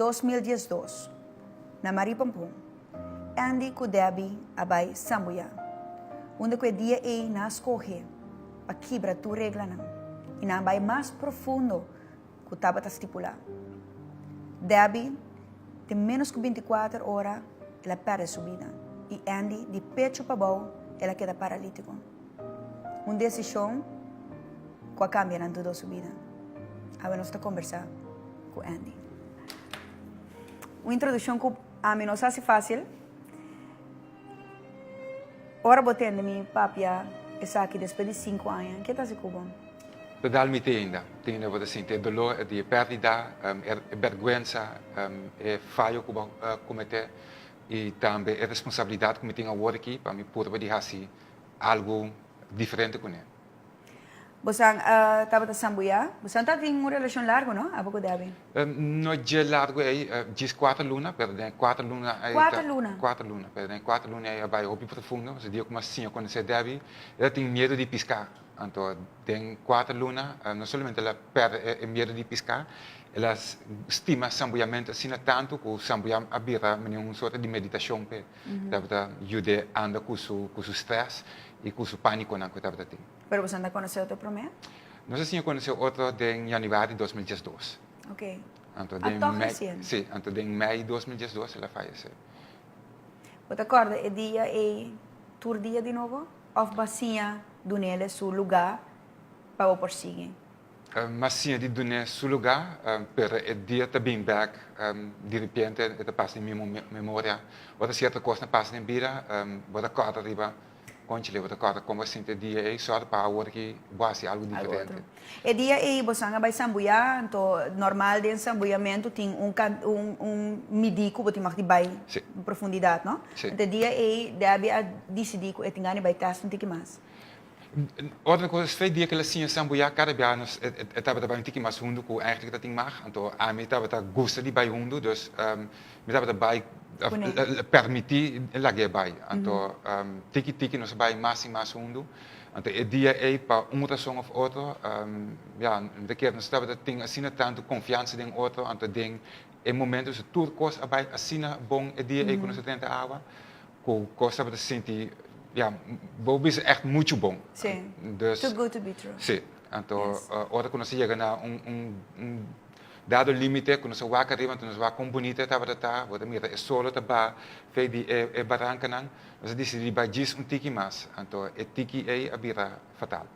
2012, na Marie Pompon, Andy ku Debbie a bai sambuyá, unda ku e dia ei nan a skohe pa kibra tur reglanan i nan a bai mas profundo ku tabata stipulá. Debbie, den ménos ku bintikuater ora el a pèrdè su bida i Andy di pechu pabou el a keda paralítiko. Un desishon ku a kambia nan tur dos su bida. Awe nos ta kombersá ku Andy. Un introdukshon ku ami no sa hasi fásil. Ora bo tende mi papia esaki despues di sinku aña, ke ta hasi ku bo? Ta dal mi te ainda. Te ainda bo ta sinti e dolor di e pèrdida, e bèrgwensa, e fayo ku bo a kometé i tambe e responsabilidat ku mi tin awor aki pa mi purba di hasi algu diferente kuné. Bosan tabata sambuyá? Bosan tabatin un relashon largu, no? Abo ku Debbie? No dje largu ei, djis kuater luna, pero den e kuater luna ei ta. Kuater luna? Kuater luna, pero den e kuater luna ei a bai hopi profundo. Pasobra dia ku mi a siña konosé Debbie, el a tin miedu di piská. Anto den kuater luna, no solamente el a pèrdè e miedu di piská, el a stima sambuyamentu asina tantu ku sambuyá a bira manera un sorto di meditashon p'e. Tabata yud'é anda ku su ku su strès i ku su pánikonan ku e tabata tin. Pero boso a konosé otro promé? Nos a siña konosé otro den yanüari di 2012. Ok. Anto A den tòg mei, resien. sí, anto den mei 2012 el a fayesé. Bo ta kòrda e dia ei tur dia di nobo òf bo a siña dun'el su lugá pa bo por sigui? M'a siña di dun'é su lugá, pero e dia ta bin bèk di repente, e ta pasa den mi memoria. Ora sierto kosnan pasa den bida, bo ta kòrda riba Conchile, bo ta kòrda kon bo a sinti e dia ei, sòru pa awor ki bo hasi algu diferente. E dia ei bosan a bai sambuyá, anto normal den sambuyamentu tin un un un midí ku bo tin mag di bai profundidat, no? Anto e dia ei Debbie a disidí ku e tin gana di bai tèst un tiki mas. Otro cosa, es fe dia ku el a siña sambuyá, kada bia nos e tabata bai un tiki mas hundu ku eigenlijk ta tin mag. Anto ami tabata gusta di bai hundu, dus mi tabata bai permití lag'é bai. Anto tiki tiki nos a bai mas i mas hundu. Anto e dia ei pa un rason òf otro, ya, mi ta kere nos tabata tin asina tantu konfiansa den otro, anto den e momento tur kos a bai asina bon e dia ei ku nos a drenta awa. Ku kos tabata sinti, ya, bo bisa ègt muchu bon. Sí. Dus. Too good to be true. Sí. Anto, Yes. ora ku nos a yega na un un un dado límite ku nos a wak ariba, anto nos wak kon bunita e tabata ta, bo ta mira e solo ta baha fei di e e barankanan, nos a disidí di bai djis un tiki mas. Anto e tiki ei a bira fatal.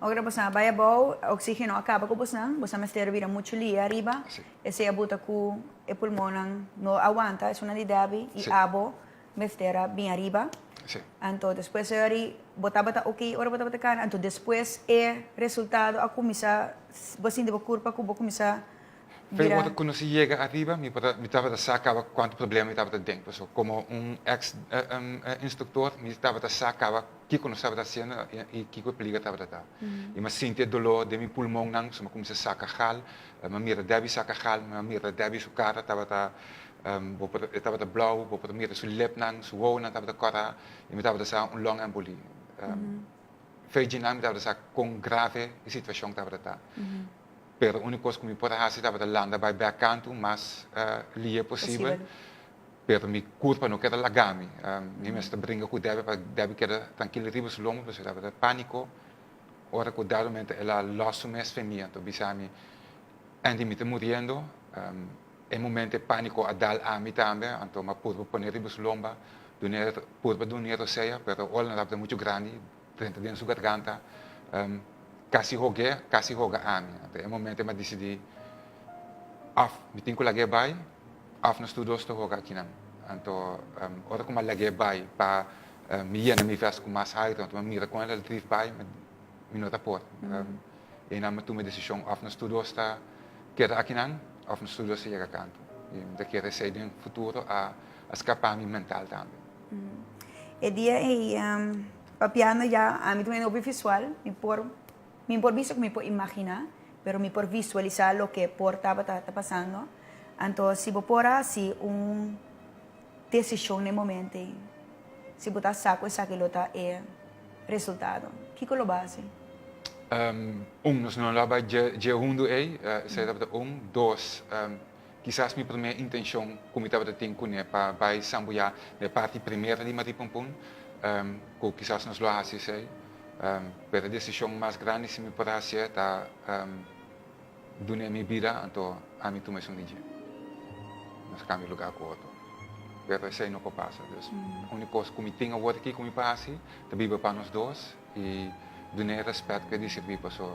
Ora bosan a bai abou, oxigeno a caba cu bosan, bosan mester a bira mucho lia ariba, esey a buta cu e pulmonnan no a wanta, esunnan di Debbie y abo mester a bin ariba. Anto despues ori bo tabata ok ora bo tabata cana, anto despues e resultado a cuminsa, bo sinti bo curpa cu bo cuminsa Fe ora cu nos a yega ariba mi por a mi tabata sa caba cuanto problema mi tabata den pasobra como un ex instructor mi tabata sa caba kico nos tabata haciendo y kico e peliger tabata ta y mi a sinti e dolor den mi pulmonnan pasobra mi a cuminsa saca gal mi a mira Debbie saca gal mi a mira Debbie su cara tabata bo por e tabata blauw bo por a mira su lipnan su wowonan tabata cora y mi tabata sa un long emboli fe djinan mi tabata sa con grave e situacion tabata ta. Pero úniko kos ku mi por a hasi tabata landa bai bèk kantu mas lihe posibel. Pero mi kurpa no keda laga mi. Mi mester bringa ku Debbie pa Debbie keda trankil riba su lomba pasobra tabata pániko. Ora ku dado momento el a lòs su mes fe mi anto bisa mi, Andy mi ta muriendo. E momento e pániko a dal ami tambe anto mi a purba pone riba su lomba, dun'é purba dun'é rosea pero ora nan tabata muchu grandi drenta den su garganta. Casi hog'é, casi hoga ami. Anto e momento mi a dicidi, of mi tin cu lag'é bai, of nos tur dos ta hoga akinan. Anto ora cu mi a lag'é bai pa mi yena mi vest cu mas aire, anto mi a mira con el a drief bai, mi no ta por. Einan mi a tuma e decision, of nos tur dos ta keda akinan, of nos tur dos ta yega canto. Y mi ta kere esey den futuro a scapa mi mental tambe. E dia ei papiando ya ami ta mende hopi visual, mi por mi por bisa ku mi por imaginá, pero mi por visualisá loke por tabata ta pasando. Anto si bo por a hasi un desishon na e momento ei, si bo ta sa ku esaki lo ta e resultado, kiko lo bo a hasi? Un, nos no lo a bai dje hundu ei, esei tabata un. Dos. Kisas mi promé intenshon ku mi tabata tin kuné pa bai sambuyá na e parti primera di Marie Pompon, ku kisas nos lo a hasi esei, pero e desishon mas grandi si mi por hasié ta dun'é mi bida anto ami tuma esun di dje. Nos kambia lugá ku otro. Pero esei no por pasa. Dus úniko kos ku mi tin awor aki ku mi por hasi ta biba pa nos dos i dun'é e rèspèt ku e diserbí paso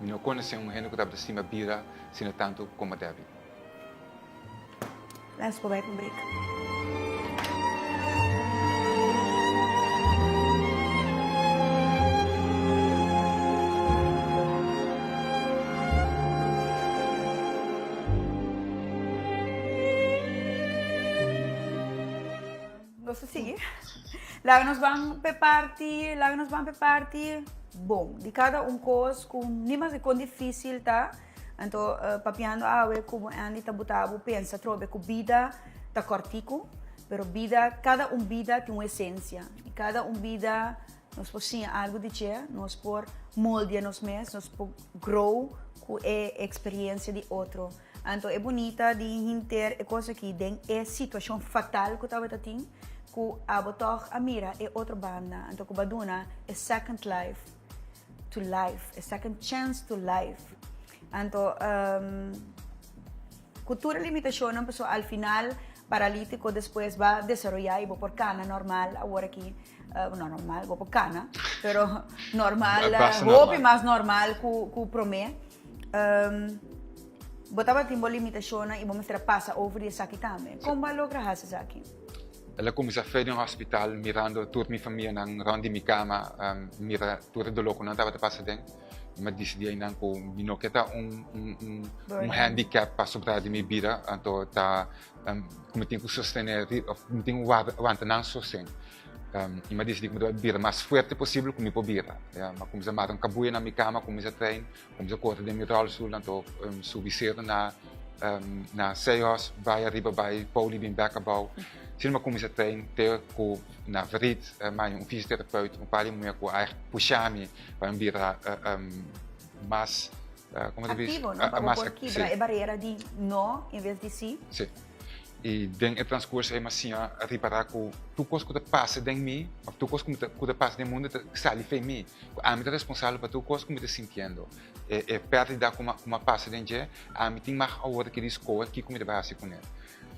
mi no konosé un hende ku tabata stima bida asina tantu komo Debbie. Let's go bai pa un break. Nos ta sigui. Laga nos ban p'e parti, laga nos ban p'e parti bon. Di kada un kos ku ni mas di kon difísil ta, anto papiando awe ku bo Andy ta buta bo pensa atrobe ku bida ta kòrtiku, pero bida, kada un bida tin un esensia. I kada un bida nos por siña algu di dje, nos por moldia nos mes, nos por grow ku e eksperiencia di otro. Anto e bunita di hinter e kos aki den e situashon fatal ku tabata tin, ku abo tòg a mira e otro banda, anto ku bo a duna e second life to life, e second chance to life. Anto ku tur e limitashonnan pasobra al final paralitiko despues ba desaroyá i bo por kana normal awor aki, no normal, bo por kana, pero normal, hopi mas normal ku promé. Bo tabatin bo limitashonnan i bo mester a pasa over di esaki tambe. Kon bo a logra hasi esaki? El a kuminsá fe den hospital mirando tur mi famianan rònt di mi kama, mira tur e doló ku nan tabata pasa den. Mi a disidí einan ku mi no ke ta un un handicap pa sobrá di mi bida, anto ta ku mi tin ku sostené òf mi tin ku wanta nan sosten. I mi a disidí ku mi ta bai bira mas fuerte posibel ku mi por bira. Mi a kuminsá mata un kabuya na mi kama, kuminsá train. Kuminsá kore den mi ròlstoel anto subi seru na na Seihos bai ariba bai Poli bin bèk abou. Asina mi a kuminsá train te ku na Verriet mi haña un fisioterapeut un par di muhé ku a ègt pusha mi pa mi bira mas komo ta bisa Aktivo no pa bo por kibra e barera di no en bes di si. Si. I den e transkurso ei mi a siña a ripará ku tur kos ku ta pasa den mi òf tur kos ku ta pasa den mundu ta sali fei mi. Ku ami ta responsabel pa tur kos ku mi ta sintiendo. E e pèrdida ku mi a pasa den dje, ami tin mag awor ki di skohe kiko mi ta bai hasi kuné.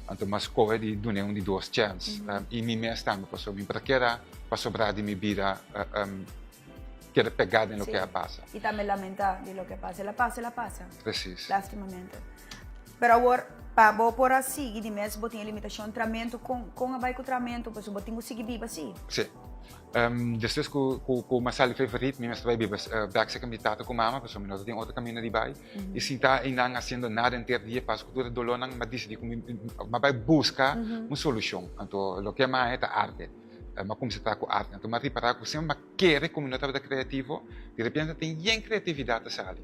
Anto mi a skohe di dun'é un di dos chèns. I mi mes tambe pasobra mi por a keda pasobra di mi bida keda pegá den loke a pasa. I tambe lamentá di loke a pasa. El a pasa, el a pasa. Presis. Lastimamente. Pero awor, pa bo por a sigui di mes bo tin e limitashon tramentu, kon kon a bai ku tramentu? Pasobra bo tin ku sigui biba si. Si. Despues ku ku mi a sali Favorite, mi mester bai biba bèk serka mi tata ku mama, pasobra mi no ta tin otro kaminda di bai. I sintá einan hasiendo nada henter dia, pas ku tur e dolónan, mi a disidí ku mi mi a bai buska un solushon. Anto loke mi a haña ta arte. Mi a kuminsá traha ku arte. Anto mi a ripará ku semper mi a kere ku mi no tabata kreativo, di repente tin yen kreatividat ta sali.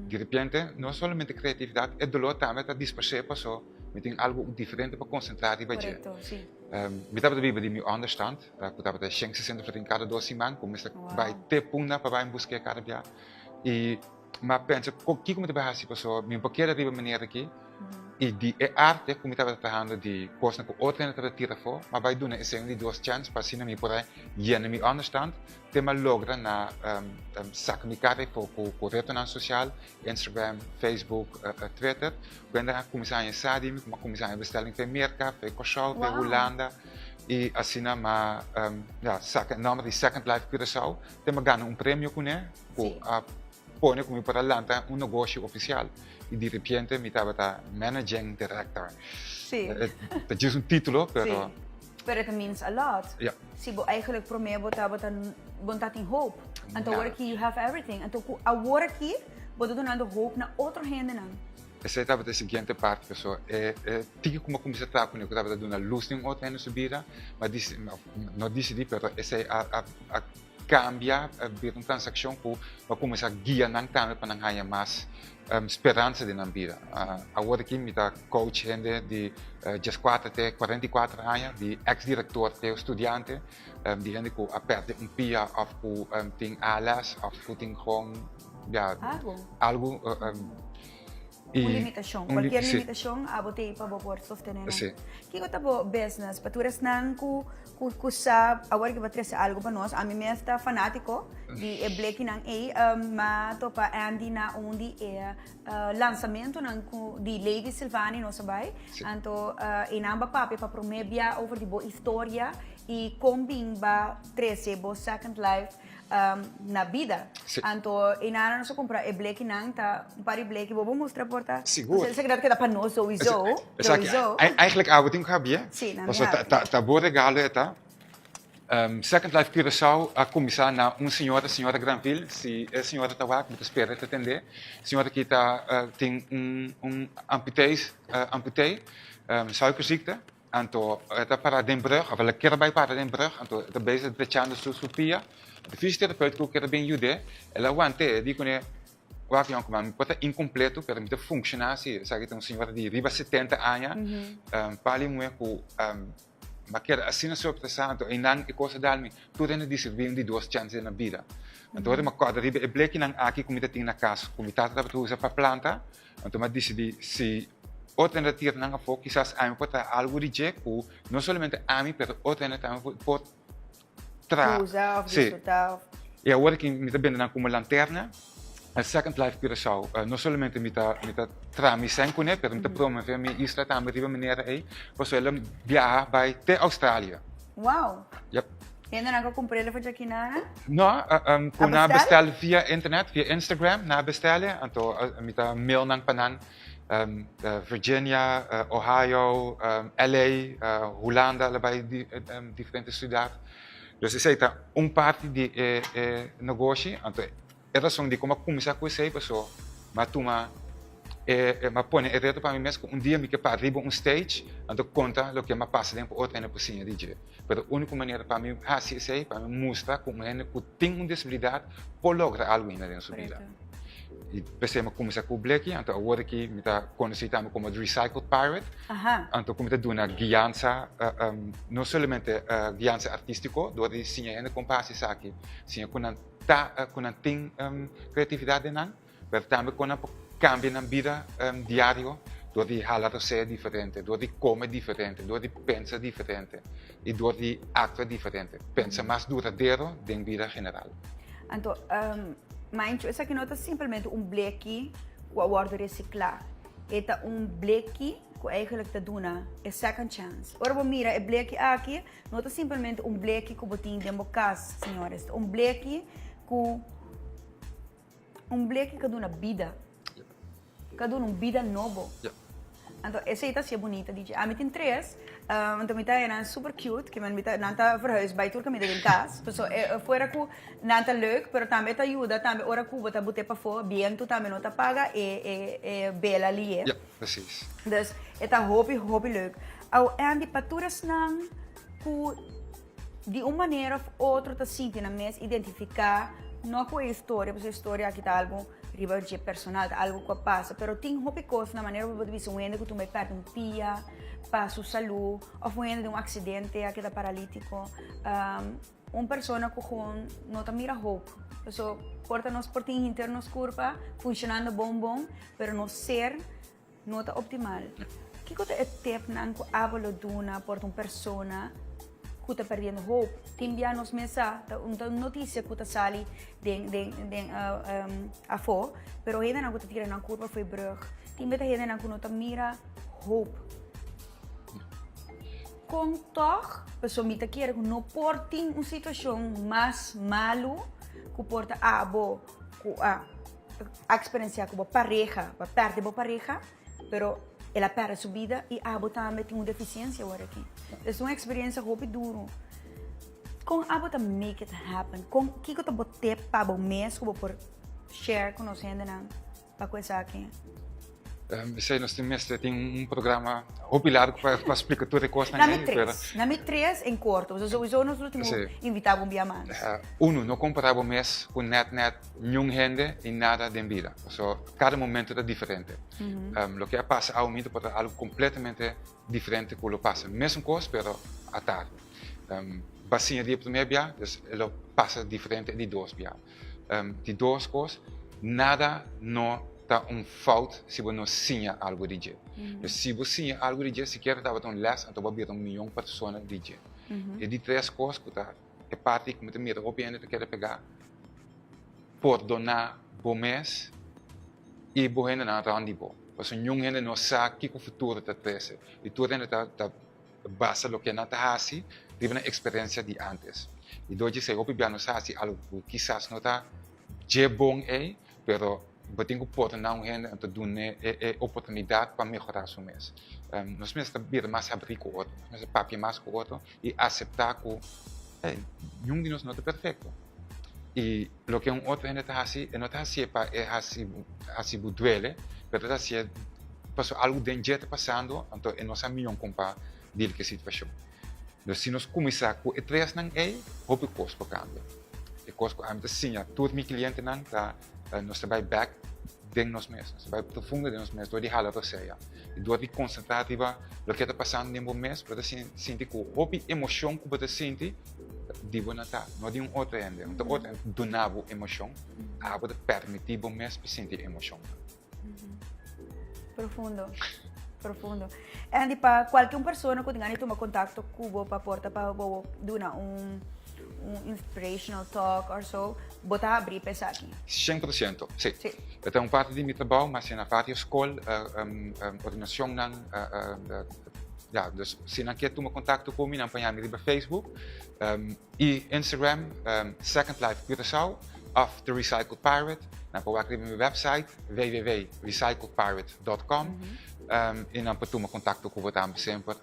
Di repente no solamente kreatividat, e doló tambe ta disparsé paso mi tin algu diferente pa konsentrá riba dje. Mi tabata biba di mi ònderstant, ku tabata 160 florin kada dos siman, ku mester bai te Punda pa bai busk'é kada bia. I mi a pensa kiko mi ta bai hasi paso mi no por keda riba manera aki. I di e arte ku mi tabata trahando di kosnan ku otro hende tabata tira afó, mi a bai duna esei un di dos chèns pa asina mi por a yena mi ònderstant te mi a logra na saka mi kara afó ku retonan sosial, Instagram, Facebook, Twitter, ku hende a kuminsá haña sa di mi, ku mi a kuminsá haña bestelling for Merka, for Kòrsou, for Hulanda i asina mi a saka e nòmber di Second Life Curaçao te mi a gana un premio kuné ku a pone ku mi por a lanta un negoshi ofisial i di repente mi tabata managing director. Sí. Ta djis un título, pero. Sí. Pero it means a lot. Ja. Si bo eigenlijk promé bo tabata bo no tatin hoop. Anto awor aki you have everything. Anto ku awor aki bo ta dunando hoop na otro hendenan. Esei tabata e siguiente parti pasobra e e tiki ku mi a kuminsá traha kuné ku tabata duna lus den otro hende su bida, mi a disi no disidí pero esei a a a Cambia bira un transaccion cu bo a cuminsa guia nan tambe pa nan haya mas speransa den nan bida. Awor aki mi ta coach hende di diescuater te 44 aña, di ex director te studiante, di hende cu a perde un pia of cu tin ALS of cu tin gewoon ya Algo. algo. Un limitashon, kualkier limitashon abo t'ei pa bo por sostené nan. Kiko ta bo business? Pa tur esnan ku ku sa awor ke bo trese algu pa nos, ami mes ta fanátiko di e blekinan ei. M'a topa Andy na un di e lansamentunan ku di Lady Silvani nos a bai. Anto einan bo a papia pa promé bia over di bo historia i kon bin ba trese bo second life na bida. Anto e nana nos a kumpra e blekinan ta un par di bleki bo por mustra por ta. Sigur. Esaki ta keda pa nos sowieso. Esaki eigenlijk abo tin ku habia. Si, nan mi Pasobra habia. ta ta bo regalo e ta. Second Life Curaçao a kuminsá na un señora, señora Granville, si e señora ta wak mi ta spera e ta tendé. Señora aki ta tin un un amputees amputee, suikerziekte. Anto e ta para den brug, of el a kere bai para den brug, anto e ta bezig drechando su su pia. E fisioterapeut ku kere bin yud'é, el a want'é, e di kuné, Wak yònkuman, mi por ta inkompleto, pero mi ta funkshoná si. Esaki ta un señora di riba setenta aña, pali muhé ku mi a keda asina sorpresá, anto einan e kos a dal mi, tur hende diserbí un di dos chèns den nan bida. Anto ora mi a kòrda riba e blekinan aki ku mi ta tin na kas, ku mi tata tabata usa pa planta, Anto mi a disidí, si otro hende ta tira nan afó, kisas ami por traha algu di dje ku no solamente ami, pero otro hende tambe por traha. Usa òf disfrutá. I awor aki mi ta bende nan komo lanterna. Second Life Curaçao, no solamente mi ta mi ta traha mi sèn kuné, pero mi ta promové mi isla tambe riba manera ei, pasobra el a biaha bai te Australia. Wow! Yep. Hendenan ku a kumpr'é for djakinan? No, ku nan a bestel via internet, via Instagram nan a bestel e, anto mi ta mail nan pa nan Virginia, Ohio, LA, Hulanda la bai diferente siudat. Dus esei ta un parti di e negoshi, anto e rason di kon a kuminsá ku esei paso mi a tuma e mi a pone e reto pa mi mes ku un dia mi ke para riba un stage anto konta loke mi a pasa den pa otro hende por siña di dje. Pero úniko manera pa mi hasi esei pa mi mustra ku un hende ku tin un disabilidat por logra algu ainda den su bida. I p'esei mi a kuminsá ku bleki anto awor aki mi ta konosí tambe komo The Recycled Pirate. Anto ku mi ta duna guiansa no solamente guiansa artístiko dor di siña hende kon pa hasi esaki, siña ku nan ta ku nan tin kreatividat den nan, pero tambe kon nan por kambia nan bida diario dor di hala rosea diferente, dor di kome diferente, dor di pensa diferente i dor di aktua diferente. Pensa mas duradero den bida general. Anto, Maincho, esaki no ta simplemente un bleki ku a wòrdu resiklá. E ta un bleki ku eigenlijk ta duna e second chance. Ora bo mira e bleki aki, No ta simplemente un bleki ku bo tin den bo kas, señores. Ta un bleki ku un bleki ka duna bida. Ka duna un bida nobo. Anto esei ta hacié bunita di dje. Ami tin tres, anto mi ta haña nan super cute, ke men mi ta nan ta verhuis bai tur kaminda den kas. Paso e fuera ku nan ta leuk, pero tambe ta yuda tambe ora ku bo ta bot'é pafó, bientu tambe no ta paga e e e bela lié. Ja, precies. Dus e ta hopi hopi leuk. Au Andy, pa tur esnan ku di un manera of otro ta sinti nan mes identifiká, no ku e historia, pasobra e historia aki ta algu riba dje personal, ta algu ku a pasa, pero tin hopi kos na manera ku bo ta bisa un hende ku tumba e pèrdè un pia pa su salú òf un hende den un aksidente a keda paralítiko, un persona ku gewoon no ta mira hoop. Pasobra por ta nos por tin hinter nos kurpa funshonando bon bon, pero nos ser No ta optimal. Kiko ta e tepnan ku abo lo duna por ta un persona ku ta perdiendo hoop? Tin bia nos mes sa, ta un ta un notisia ku ta sali den den den afó, pero hendenan ku ta tira nan kurpa fo'i brug. Tin bia ta hendenan ku no ta mira hoop. Kon tòg? Pasobra mi ta kere ku no por tin un situashon mas malu ku por ta abo ku a. A eksperensiá ku bo pareha, bo a pèrdè bo pareha, pero el a pèrdè su bida i abo tambe tin un defisiensia awor aki. Es un eksperensia hopi duru. Kon abo ta make it happen? Kon, kiko ta bo tip pa bo mes ku bo por share ku nos hendenan pa ku esaki? Esei nos tin mester tin un programa hopi largu pa splika tur e kosnan ei. Na mi tres, na mi tres en korto, pasobra souiso nos lo tin ku invitá bo un bia mas. Uno, no kompará bo mes ku nèt nèt niun hende i nada den bida, pasobra kada momento ta diferente. Loke a pasa awe minta por ta algu kompletamente diferente ku lo pasa mesun kos pero atardi. Bo a siña di e promé bia, dus e lo pasa diferente e di dos bia. Di dos kos, nada no ta. Ta un fout si bo no siña algu di dje. Dus si bo siña algu di dje, sikiera tabata un les, anto bo a bira un mion persona di dje. E di tres kos ku ta e parti ku mi ta mira hopi hende ta keda pegá, pordoná bo mes i bo hendenan rònt di bo. Pasobra niun hende no sa kiko futuro ta trese i tur hende ta ta basa loke nan ta hasi riba nan eksperensia di ántes. I dor dje esei hopi bia nos hasi algu ku kisas no ta dje bon ei, pero bo tin ku pordoná un hende anto dun'é e e oportunidat pa mehorá su mes. Nos mester bira mas habrí ku otro, nos mester papia mas ku otro i aseptá ku ey, niun di nos no ta perfekto. I loke un otro hende ta hasi, e no ta hasié pa e hasi hasi bo duele, pero e ta hasié pasobra algu den dje ta pasando, anto e no sa mion kon pa deal ku e situashon. Entonces si nos kuminsá ku e tresnan ei, hopi kos por kambia. E kos ku ami ta siña tur mi klientenan ta nos ta bai bèk den nos mes, nos ta bai profundo den nos mes dor di hala rosea i dor di konsentrá riba loke ta pasando den bo mes, bo ta sinti ku hopi emoshon ku bo ta sinti di bo na ta, no di un otro hende. Un otro hende duna bo emoshon, abo ta permití bo mes pa sinti e emoshonnan. Profundo, profundo. Andy, pa kualke un persona ku tin gana di tuma kontakto ku bo pa por ta pa bo duna un un inspirational talk or so, bo ta habrí pa esaki? 100%, si. Si. E ta un parti di mi trabou, mas na varios skol, ordenacionnan, ya, dus si nan kier tuma kontakto ku mi, nan por yama mi riba Facebook i Instagram, Second Life Curaçao òf The Recycled Pirate. Nan por wak riba mi website www.recycledpirate.com i nan por tuma kontakto ku bo tambe semper.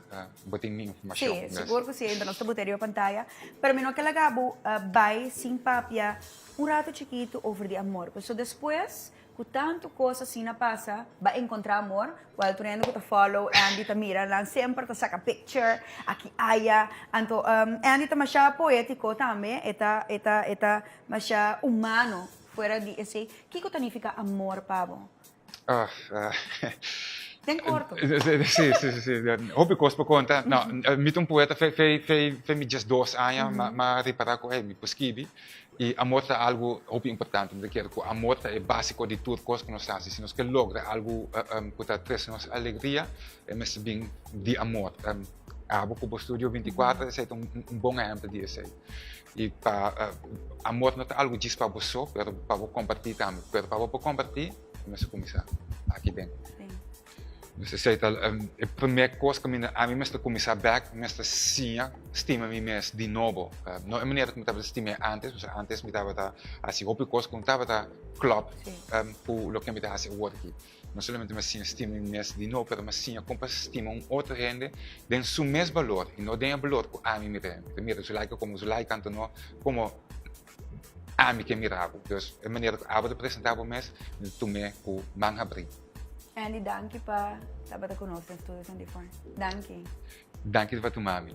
Bo tin mi informashon. Sí, sigur ku sí. Enton nos ta bota riba pantaya. Pero mi no ke laga bo bai sin papia un rato chikitu over di amor. Pasobra despues ku tantu kos asina pasa, ba enkontrá amor. Wèl, tur hende ku ta follow Andy ta mira nan semper ta saka picture aki aya. Anto Andy ta masha poétiko tambe. E ta e ta e ta masha humano. Fuera di esei, kiko ta nifiká amor pa bo? Den korto. Sí, sí, sí. Hopi kos pa konta. No, mi ta un poeta fe, fe, fe, fe mi diesdos aña m'a ripará ku hey, mi por skibi. I amor ta algu hopi importante. Mi ta kere ku amor ta e básiko di tur kos ku nos ta hasi. Si nos ke logra algu ku ta trese nos alegria, e mester bin di amor. Abo ku bo Studio 24, esei ta un bon ehèmpel di esei. I pa amor no ta algu djis pa bo so, pero pa bo kompartí tambe. Pero pa bo por kompartí, bo mester kuminsá aki den. Dus esei ta e promé kos kaminda ami mester kuminsá bèk, mi mester siña stima mi mes di nobo. No e manera ku mi tabata stim'é ántes, pasobra ántes mi tabata hasi hopi kos ku no tabata klòp ku loke mi ta hasi awor aki. No solamente mi a siña stima mi mes di nobo, pero mi a siña kon pa stima un otro hende den su mes balor i no den e balor ku ami mira hende. Mi ta mira Zulaika komo Zulaika, anto no komo ami ke mira bo. Dus e manera ku abo ta presentá bo mes, mi ta tum'é ku man habrí. Andy, danki pa tabata ku nos den Studio 24. Danki. Danki pa tuma mi.